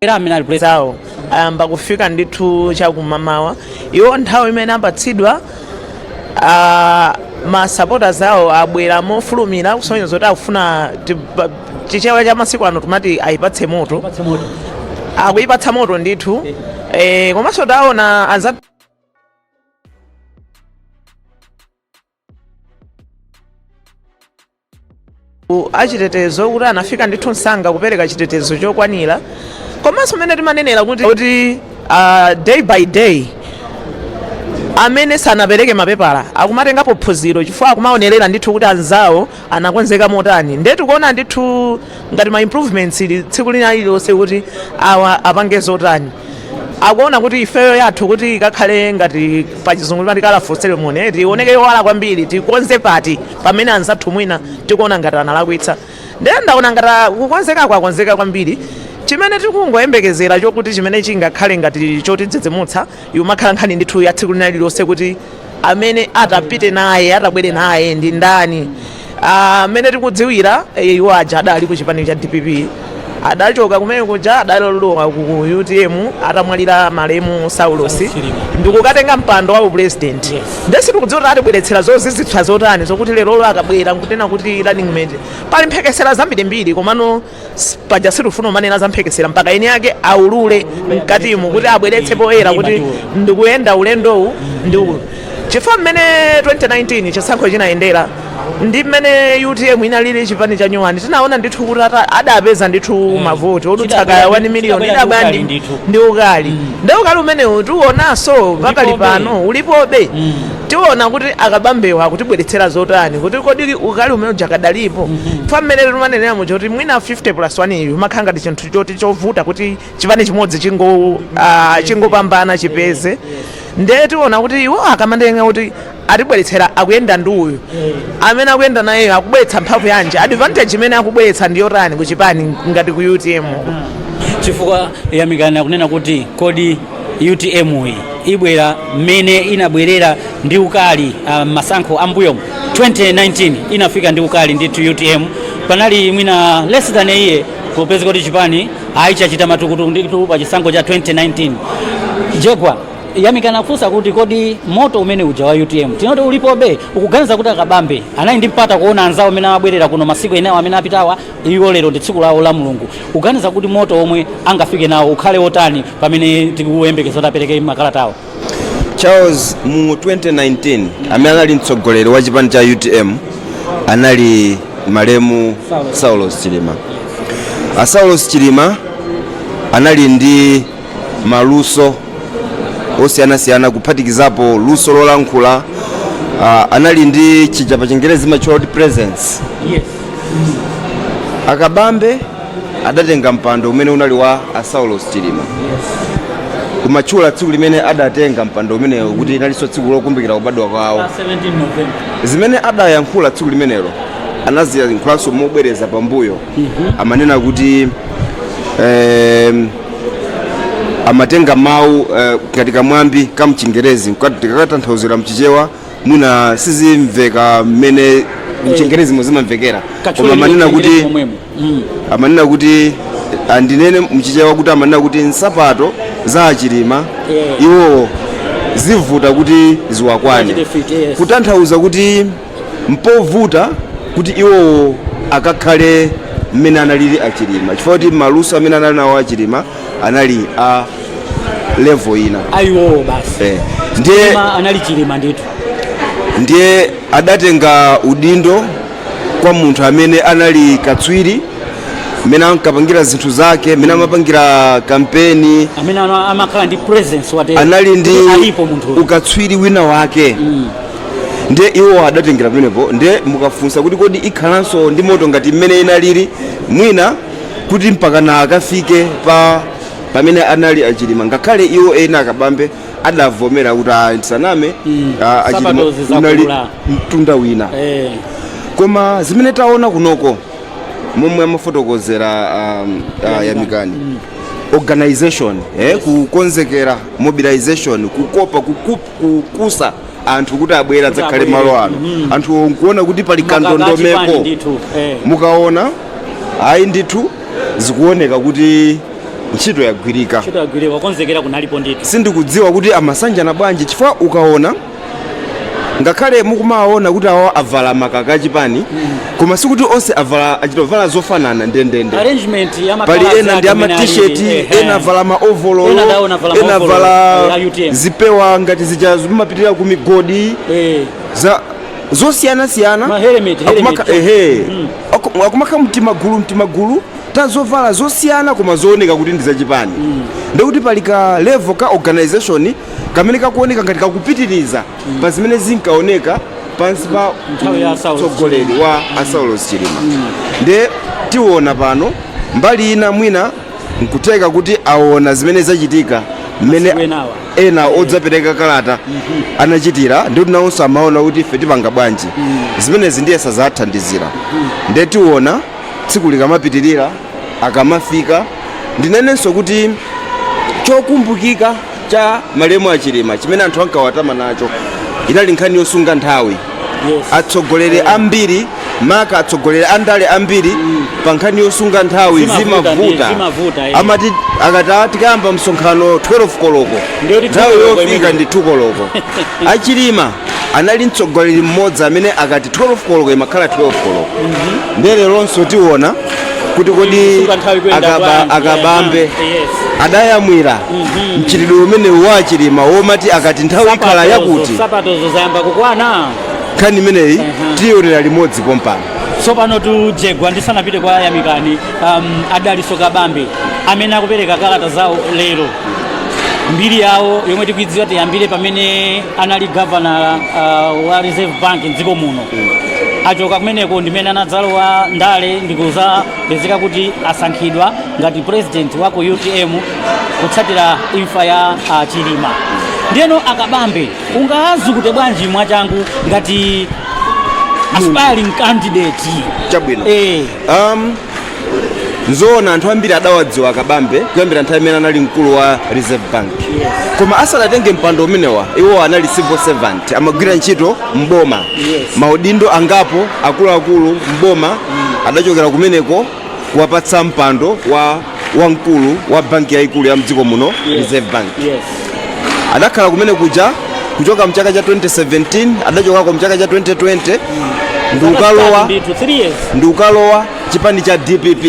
Amene ali president Zawo ayamba kufika ndithu chakumamawa. Iwo nthawi imene apatsidwa, ma supporters awo abwera mofulumira, kusonyeza kuti akufuna Chichewa cha masiku ano timati ayipatse moto. Patse moto. Akuyipatsa moto ndithu. Komanso taona anzathu achitetezo kuti anafika ndithu msanga kupereka chitetezo chokwanira. Komanso mmene timanenera kuti day by day amene sanapereke mapepala akumatengapo phunziro, chifukwa akumaonerera ndithu kuti anzawo anakonzeka motani. Ndiye tikuona ndithu ngati ma improvements ili tsiku lina lililonse kuti awa apange zotani. Akuona kuti ifeyo yathu kuti ikakhale ngati pachizungu timati colourful ceremony, tioneke yowala kwambiri, tikonze pati pamene anzathu mwina tikuona ngati analakwitsa. Ndiye ndaona ngati kukonzekako akonzeka kwambiri. Chimene tikungoyembekezera chokuti chimene chingakhale ngati chotidzidzimutsa, imakhala nkhani ndithu ya tsiku lina lililonse kuti amene atapite naye, atabwere naye ndi ndani. Amene tikudziwira, iwo aja adali ku chipani cha DPP, adachoka kumene kuja, adalowa ku UTM atamwalira malemu Saulos Chilima. Ndikukatenga mpando wa upresident. Ndiye sitikudziwa kuti atibweretsera zozizwitsa zotani, zokuti lerolo akabwera nkunena kuti running mate. Pali mphekesera zambirimbiri, komano paja sitifuna umanena za mphekesera mpaka eni ake aulule mkatimu kuti abweretse poyera kuti ndikuyenda ulendowu ndi uwu, chifukwa mmene 2019 chisankho chinayendera ndi mmene UTM inalili chipani cha nyuwani, tinaona ndithu kuti adapeza ndithu mavoti odutsa kaya 1 million. Chidabwera Idabwera ndi ukali ndithu. Ndi ukali. Ndi ukali umenewu tiwonanso pakali Ulipobe. pano, ulipobe. Tiona kuti akabambewa akutibweretsera zotani, kuti kodi ukali umene uja kadalipo fa mmene timanenera muja kuti mwina 50 plus 1 iyi umakhala ngati chinthu choti chovuta kuti chipani chimodzi chingopambana chipeze. Ndiye tiona kuti iwo akamandenga kuti atibweretsera, akuyenda ndi uyu, amene akuyenda nayeyo akubweretsa mphamvu yanji, advantage imene akubweretsa ndi yotani ku chipani ngati ku UTM. Chifukwa Yamikani akunena kuti kodi UTM iyi ibwera mmene inabwerera ndi ukali masankho ambuyo 2019? Inafika ndi ukali ndithu UTM. Panali mwina less than a year popeza kuti chipani ayi chachita matukutuku ndithu pa chisankho cha 2019. Jegwa, Yamikani akufunsa kuti kodi moto umene uja wa UTM tinoti ulipobe? Ukuganiza kuti akabambe anali ndi mpata kuona anzawo amene amabwerera kuno masiku enawo amene apitawa, iwo lero ndi tsiku lawo la Mulungu, ukuganiza kuti moto omwe angafike nawo ukhale wotani pamene tikuyembekeza kuti apereke makalatawo? Charles, mu 2019 amene anali mtsogoleri wa chipani cha UTM anali malemu Saulos Chilima. A Saulos Chilima anali ndi maluso osiyanasiyana, kuphatikizapo luso lolankhula. Anali ndi chija pa Chingerezi imatchula kuti presence. Akabambe adatenga mpando umene unali wa a Saulos Chilima. Kumatchula tsiku limene adatenga mpando umenewo kuti inalinso tsiku lokumbukira kubadwa kwawo. 17 November. Zimene adayankhula tsiku limenelo anaziyankhulanso mobwereza pambuyo. Amanena kuti amatenga mawu ngati kamwambi kamchingerezi, tikakatanthauzira mchichewa mwina sizimveka mmene mchingerezi muzimamvekera, koma amanena kuti momwemo. Amanena kuti, andinene mchichewa kuti amanena kuti nsapato za achilima iwowo zivuta kuti ziwakwane. Achite fit, yes. Kutanthauza kuti mpovuta kuti iwowo akakhale mmene analili achilima, chifukwa kuti maluso amene anali nawo achilima anali a level ina. Ayiwowo basi. Ndiye Chilima anali Chilima ndithu. Ndiye adatenga udindo kwa munthu amene anali katswiri mmene ankapangira zinthu zake, mmene amapangira kampeni, amene amakhala ndi presence wate anali ndi alipo munthu ukatswiri wina wake. Ndiye iwo adatengera pamenepo. Ndiye mukafunsa kuti kodi ikhalanso ndi moto ngati mmene inalili, mwina kuti mpakana akafike pa pamene anali achilima, ngakhale iwo ena akabambe adavomera kuti, "Ah, ndisaname, achilima Sapatozi unali zakula." mtunda wina. Koma zimene taona kunoko, momwe amafotokozera Yamikani, organization, kukonzekera, mobilization, kukopa, kukusa anthu kuti abwera adzakhale abwere. malo ano, anthu nkuona kuti pali Makaka kandondomeko. achipani ndithu. Mukaona, ayi ndithu, zikuoneka kuti Ntchito yagwirika. Ntchito yagwirika, kukonzekera kunalipo ndithu. Sindikudziwa kuti amasanjana bwanji, chifukwa ukaona, ngakhale mukumaona kuti awa avala makaka achipani, koma sikuti onse avala, achitovala zofanana ndendende. Arrangement ya Pali ena ndi ama T-shirt, ena avala ma overall, Ena ndaona avala ena ma overall, avala a UTM. zipewa ngati zija zimapitirira ku migodi za zosiyanasiyana. Ma helmet, helmet. Ehe. Akumakha mtimagulu tazovala zosiyana, koma zooneka kuti ndi zachipani. Ndikuti pali ka level ka organization kamene kakuoneka ngati kakupitiriza pa zimene zinkaoneka pansi pa Nthawi ya Saulos. mtsogoleri wa a Saulos Chilima. Nde tiona pano mbali ina, mwina nkutheka kuti aona zimene zachitika, mmene Masiku enawa. ena odzapereka kalata anachitira, ndikuti nawonso amaona kuti ife tipanga bwanji. Zimenezi ndiye sazathandizira. Nde tiona tsiku likamapitirira, akamafika. Ndinenenso kuti chokumbukika cha malemu achilima chimene anthu ankawatama nacho inali nkhani yosunga nthawi. Atsogoleri ambiri, maka atsogoleri andale ambiri, pa nkhani yosunga nthawi Zimavuta. zimavuta. Zimavuta. Amati akati tikayamba msonkhano 12 koloko, Ndiyo kuti nthawi 2 koloko yofika imene. ndi 2 koloko. Achilima anali mtsogoleri mmodzi amene akati 12 koloko imakhala 12 koloko. Ndiye leronso tiona kuti kodi Kusunga nthawi kuyenda bwanji. akabambe adayamwira mchitidwe umenewu wa achilima womati akati nthawi ikhala yakuti. Sapatozo zayamba kukwana. Nkhani imeneyi tiyonera limodzi pompano. Tsopano tujegwa, ndisanapite kwa Yamikani, adaliso Kabambe amene akupereka kalata zawo lero, mbiri yawo yomwe tikuidziwa, tiyambire pamene anali governor wa Reserve Bank mdziko muno. Achoka kumeneko ndimene anadzalowa ndale, ndikuzapezeka kuti asankhidwa ngati president wa ku UTM kutsatira imfa ya Chilima. Ndiyeno akabambe ungazukute bwanji mwachangu ngati aspiring candidate? Chabwino. Eh. Nzoona anthu ambiri adawadziwa akabambe kuyambira nthawi imene anali mkulu wa Reserve Bank. Koma asanatenge mpando umenewa, iwo anali civil servant, amagwira ntchito mboma, maudindo angapo akuluakulu mboma. Adachokera kumeneko kuwapatsa mpando wa wamkulu wa banki yayikulu ya mdziko muno, Reserve Bank. Adakhala kumene kuja kuchoka mchaka cha 2017, adachokako mchaka cha 2020 ndiukalowa Ndithu 3 years. Ndiukalowa chipani cha DPP,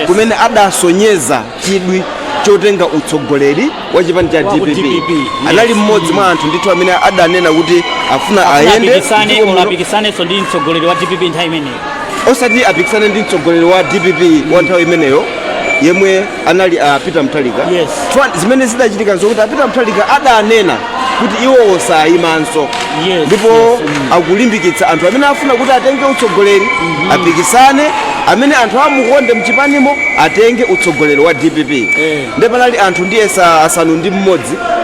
kumene adasonyeza chidwi chotenga utsogoleri wa chipani cha Wa ku DPP. DPP, yes. Anali mmodzi mwa anthu ndithu amene adanena kuti afuna ayende apikisane mdziko muno. Apikisanenso ndi mtsogoleri wa DPP nthawi imeneyo. Osati apikisane ndi mtsogoleri wa DPP wa nthawi imeneyo yemwe anali a Peter Mutharika. Zimene zidachitika nzokuti a Peter Mutharika adanena kuti iwowo sayimanso, ndipo akulimbikitsa anthu amene afuna kuti atenge utsogoleri apikisane, amene anthu amukonde mchipanimo atenge utsogoleri wa DPP. Ndipo panali anthu ndiyesa 6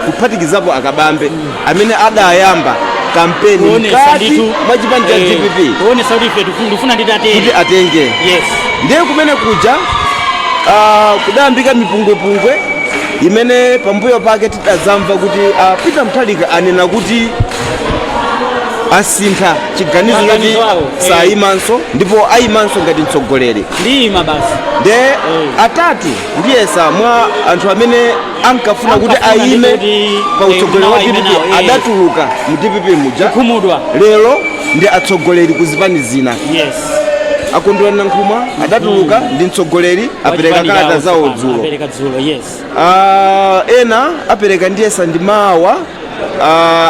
kuphatikizapo akabambe amene adayamba kampeni Kuonesa mkati ndithu mwa chipani cha DPP kuonesa kuti ife ndifuna nditatere kuti atenge. Ndiye kumene kuja kudayambika mipungwepungwe imene pambuyo pake tidazamva kuti Peter Mutharika anena kuti asintha chiganizo choti Maganizo awo, eh. sayimanso ndipo ayimanso ngati mtsogoleri. Ndiyima basi. Nde atatu ndiyesa mwa anthu amene ankafuna kuti Ankafuna ayime ndikuti, pa utsogoleri wa nawo ayime DPP nawo, eh. adatuluka mu DPP muja. Kukhumudwa. Lero ndi atsogoleri ku zipani zina. Akondwani Nankhumwa adatuluka, ndi mtsogoleri, apereka Wachipani kalata chawo zawo tsopano, dzulo. Apereka dzulo, yes. Ena apereka ndiyesa ndi mawa,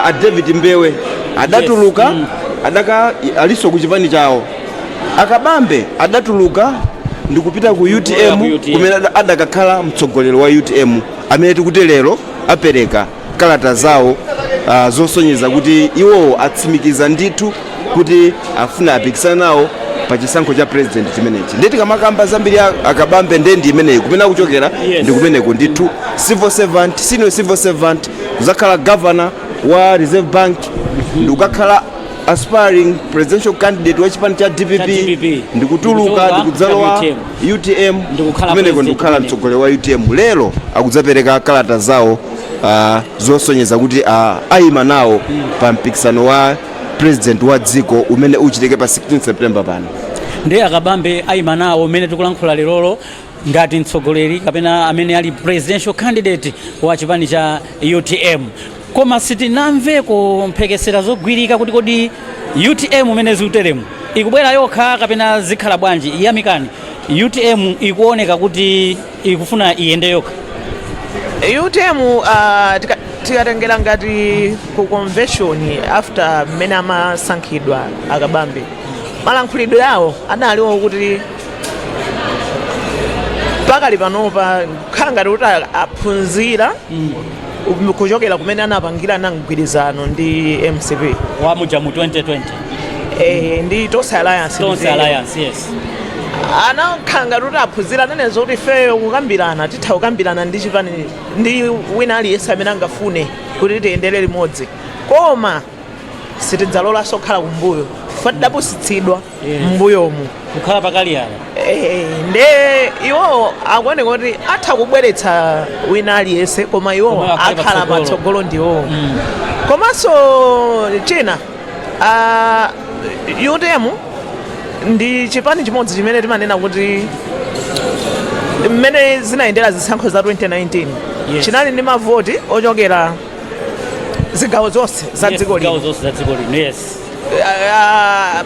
a David Mbewe adatuluka, adaka alinso ku chipani chawo. Akabambe adatuluka ndikupita ku UTM, Ku UTM. kumene adakakhala mtsogoleri wa UTM, amene tikuti lero apereka kalata zawo zosonyeza kuti iwowo atsimikiza ndithu kuti afuna apikisana nawo pa chisankho cha president chimenechi. Ndiye tikamakamba zambiri akabambe, nde ndi imeneyi kumene akuchokera. Ndi kumeneko ndithu, civil servant, senior civil servant, kuzakhala governor wa Reserve Bank, ndi kukakhala aspiring presidential candidate wa chipani cha DPP, Cha DPP. ndikutuluka, Ndikutuluka, ndikudzalowa cha UTM, Ndikukhala kumeneko president ndikukhala kumeneko. mtsogoleri wa UTM. Lero akudzapereka kalata zawo zosonyeza kuti ayima nawo pa mpikisano wa president wa dziko umene uchitike pa 16 September pano. Ndi Akabambe ayima nawo mmene tikulankhula lerolo ngati mtsogoleri kapena amene ali presidential candidate wa chipani cha UTM, koma sitinamveko mphekesera zogwirika kuti kodi UTM imene zikuteremu ikubwera yokha kapena zikhala bwanji. Yamikani, UTM ikuoneka kuti ikufuna iyende yokha? UTM tikatengera ngati ku convention, after mmene amasankhidwa Akabambe, malankhulidwe yawo analiwo kuti pakali panopa kukhala ngati kuti aphunzira kuchokera kumene anapangira na mgwirizano ndi MCP. Wamuja mu 2020. Ndi Tonse Alliance. Tonse Alliance, yes. Anakhala ngati kuti aphunzira, anenezo kuti ifeyo kukambirana, titha kukambirana ndi chipani, ndi wina aliyense amene angafune kuti tiyendere limodzi, koma sitidzalolanso kukhala kumbuyo chifukwa tidapusitsidwa m'mbuyomu. Kukhala pakaliyala. Nde iwo akuoneka kuti atha kubweretsa wina aliyense, koma iwo Koma akhale akhala patsogolo. Patsogolo ndiwo. Komanso china, UTM ndi chipani chimodzi chimene timanena kuti mmene zinayendera zisankho za 2019 chinali ndi mavoti ochokera zigawo zonse za dziko zigawo lino. Zonse za dziko lino, yes.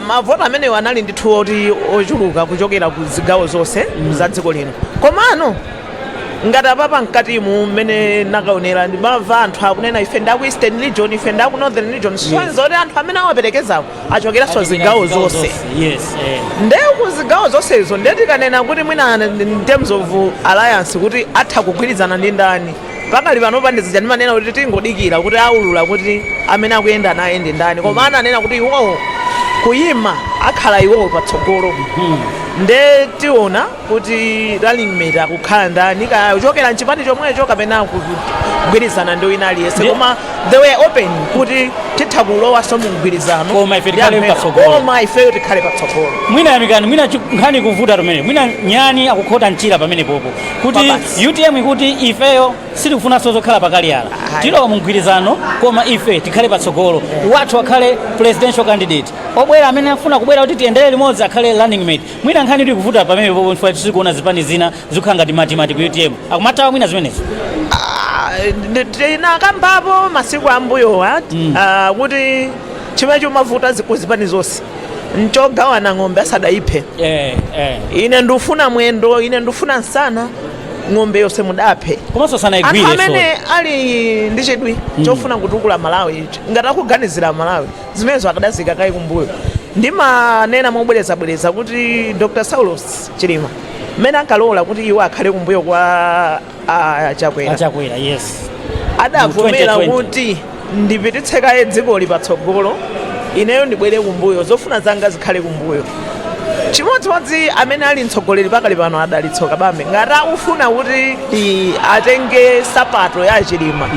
Mavoti amenewo anali ndithu oti ochuluka kuchokera ku zigawo zonse za dziko lino. Komano ngati apapa mkatimu mmene nakaonera, ndimamva anthu akunena, "Ife ndaku Eastern Region, ife ndaku Northern Region." Sonza kuti anthu amene awaperekezawo achokeranso zigawo zonse. Yes. Nde ku zigawo zonsezo, nde tikanena kuti mwina in terms of alliance kuti atha kugwirizana ndi ndani, pakali pano pandizija ndimanena kuti tingodikira kuti aulula kuti amene akuyenda naye ndi ndani. Koma ananena kuti iwowo kuyima akhala iwowo patsogolo. Nde tiona kuti running mate akukhala ndani, kaya kuchokera mchipani chomwecho kapena kugwirizana ndi wina aliyense. Koma they were open kuti titha kulowanso mu mgwirizano Koma ife ndi tikhale anthu ena. patsogolo. Koma ifeyo tikhale patsogolo. Mwina, Yamikani, mwina nkhani kuvuta pamene mwina nyani akukhota mchira pamene popo kuti Pabasi. UTM ikuti ifeyo sitikufunanso zokhala pakaliyala, Ayi. tilowa mu mgwirizano, koma ife tikhale patsogolo, wathu akhale presidential candidate, obwera amene afuna kubwera kuti tiyendere limodzi akhale running mate. Mwina nkhani ili kuvuta pamene popo chifukwa tizikuona zipani zina zikukhala ngati matimati ku UTM, akumatawa mwina zimenezo. Ah, tinakambapo masiku ambuyowa kuti chimene chimavuta kuzipani zonse nchogawana ng'ombe asadayiphe. Ine ndufuna mwendo, ine ndufuna msana, ng'ombe yonse mudaphe. Komanso Anthu sanayigwire. Amene ali ndi chidwi chofuna kutukula Malawi, ngati akuganizira Malawi, zimenezo akadazika kayi kumbuyo. Ndimanena mobwerezabwereza kuti Dr Saulos Chilima mmene ankalola kuti iwo akhale kumbuyo kwa Chakwera, Achakwera, yes. Adavomera Mu 2020. kuti ndipititse kaye dzikoli patsogolo, ineyo ndibwere kumbuyo, zofuna zanga zikhale kumbuyo. Chimodzimodzi amene ali mtsogoleri pakali pano, Adalitso Kabambe, ngati akufuna kuti atenge sapato ya Chilima,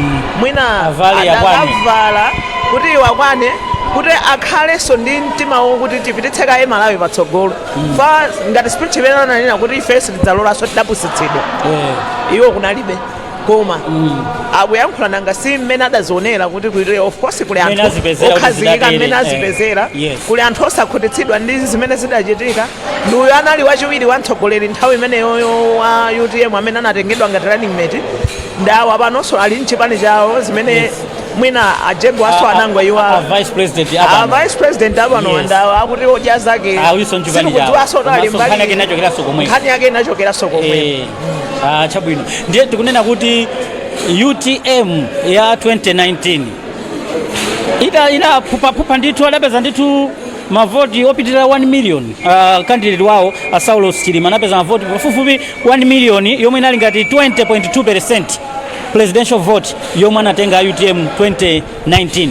mwina Avale yakwane. Adakavala kuti iwakwane, kuti akhalenso ndi mtima wokuti tipititse kaye Malawi patsogolo. Fa ngati speech imene ananena kuti ife sitidzalolanso, tidapusitsidwa, iwo kunalibe, koma akuyankhula nanga si mmene adazionera kuti of course kuli Mmene anthu azipezera kuti okhazikika zidatere, mmene azipezera, kuli anthu osakhutitsidwa ndi zimene zidachitika. Ndi uyo anali wachiwiri wa mtsogoleri nthawi imeneyoyo wa UTM amene anatengedwa ngati running mate, ndawa panonso ali mchipani chawo zimene mwina ajego aso anangwa A iwa vice president a apano. Vice president apano, ndawa akuti odya zake. Awinso mchipani chawo. Sitikudziwanso ali Komanso mbali. nkhani yake inachokeranso komweko. Nkhani yake inachokeranso komweko. Chabwino, ndiye tikunena kuti UTM ya 2019 ita inaphuphaphupha ndithu, adapeza ndithu mavoti opitirira 1 million. Candidate wawo a Saulos Chilima anapeza mavoti pafupifupi 1 million, yomwe inali ngati 20.2% presidential vote yomwe anatenga UTM 2019.